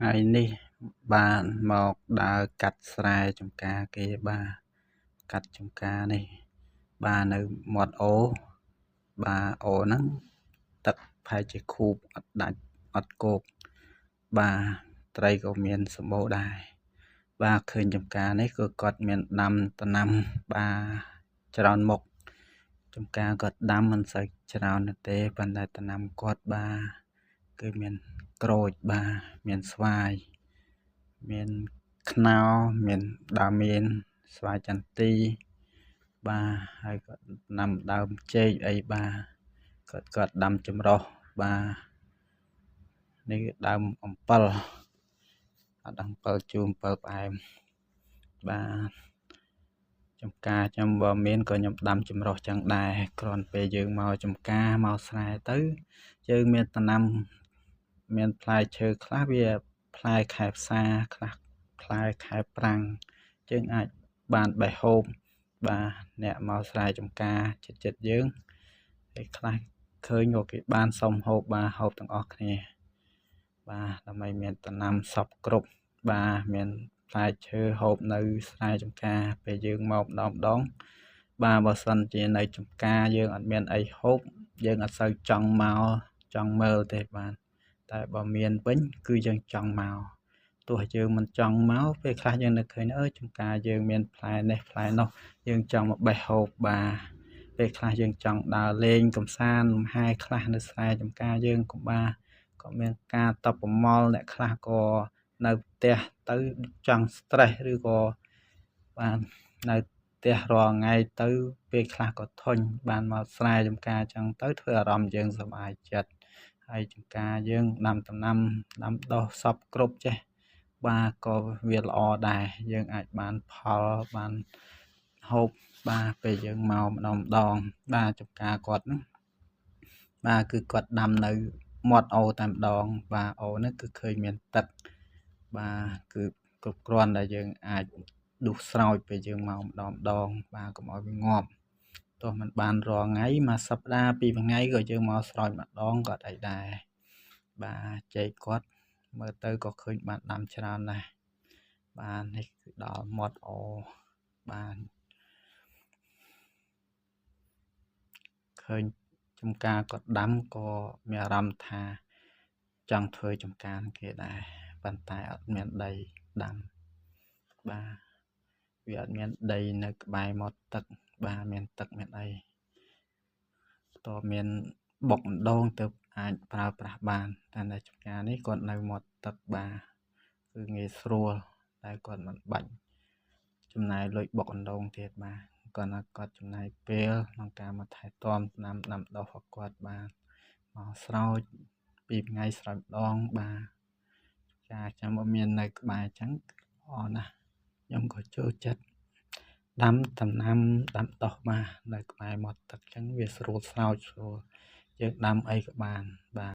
ថ្ងៃនេះបានមកដើរកាត់ស្រែចម្ការគេបាទកាត់ចម្ការនេះបាទនៅមាត់អូបាទអូហ្នឹងទឹកប្រហែលជាខូបអត់ដាច់អត់គោកបាទត្រីក៏មានសម្បូរដែរបាទឃើញចម្ការនេះគឺគាត់មានដាំដំណាំបាទច្រើនមុខចម្ការគាត់ដាំមិនសូវច្រើនទេប៉ុន្តែដំណាំគាត់បាទគឺមានក្រូចបាទមានស្វាយមានខ្នុរមានដើមមានស្វាយចន្ទីបាទហើយក៏ដាំដើមចេកអីបាទគាត់ដាំចម្រុះបាទនេះដើមអំពិលអត់អំពិលជូរអំពិលផ្អែមបាទចំការខ្ញុំបើមានក៏ខ្ញុំដាំចម្រុះចឹងដែរគ្រាន់ពេលយើងមកចំការមកស្រែទៅយើងមានដំណាំមានផ្លែឈើខ្លះវាផ្លែខែផ្សាខ្លះផ្លែខែប្រាំងយើងអាចបានបេះហូបបាទអ្នកមកស្រែចំការចិត្តយើងហើយខ្លះឃើញក៏គេបានសុំហូបបាទហូបទាំងអស់គ្នាបាទដើម្បីមានដំណាំសពគ្រប់បាទមានផ្លែឈើហូបនៅស្រែចំការពេលយើងមកម្ដងម្ដងបាទបើសិនជានៅចំការយើងអត់មានអីហូបយើងអត់សូវចង់មកចង់មើលទេបាទតែបើមានវិញគឺយើងចង់មកទោះយើងមិនចង់មកពេលខ្លះយើងនឹកឃើញអើចំការយើងមានផ្លែនេះផ្លែនោះយើងចង់មកបេះហូបបាទពេលខ្លះយើងចង់ដើរលេងកំសាន្តលំហែខ្លះនៅស្រែចំការយើងក៏បាទក៏មានការតបប្រមល់អ្នកខ្លះក៏នៅផ្ទះទៅចង់ stress ឬក៏បាទនៅផ្ទះរាល់ថ្ងៃទៅពេលខ្លះក៏ធុញបានមកស្រែចំការចឹងទៅធ្វើអារម្មណ៍យើងសប្បាយចិត្តហើយចំការយើងដាំដំណាំដាំដុះសពគ្រប់ចេះបាទក៏វាល្អដែរយើងអាចបានផលបានហូបបាទពេលយើងមកម្ដងម្ដងបាទចំការគាត់ហ្នឹងបាទគឺគាត់ដាំនៅមាត់អូតែម្ដងបាទអូហ្នឹងគឺឃើញមានទឹកបាទគឺគ្រប់គ្រាន់ដែលយើងអាចដួសស្រោចពេលយើងមកម្ដងម្ដងបាទកុំឲ្យវាងាប់ទោះមិនបានរាល់ថ្ងៃមួយសប្តាហ៍ពីរថ្ងៃក៏យើងមកស្រោចម្ដងក៏អត់អីដែរបាទចេកគាត់មើលទៅក៏ឃើញបានដាំច្រើនដែរបាទនេះគឺដល់មាត់អូបាទឃើញចំការគាត់ដាំក៏មានអារម្មណ៍ថាចង់ធ្វើចំការគេដែរប៉ុន្តែអត់មានដីដាំបាទវាអត់មានដីនៅក្បែរមាត់ទឹកបាទមានទឹកមានអីតើមានបុកម្ដងទៅអាចប្រើប្រាស់បានតែនៅចំការនេះគាត់នៅមាត់ទឹកបាទគឺងាយស្រួលតែគាត់មិនបាច់ចំណាយលុយបុកអណ្ដូងទៀតបាទគាត់ណាគាត់ចំណាយពេលក្នុងការមកថែទាំដាំដាំដុះរបស់គាត់បាទមកស្រោចពីថ្ងៃស្រោចម្ដងបាទការចាំបើមាននៅក្បែរអញ្ចឹងល្អណាស់ខ្ញុំក៏ចូលចិត្តដាំដំណាំដាំដុះបាទនៅក្បែរមាត់ទឹកអញ្ចឹងវាស្រួលស្រោចស្រួលយើងដាំអីក៏បានបាទ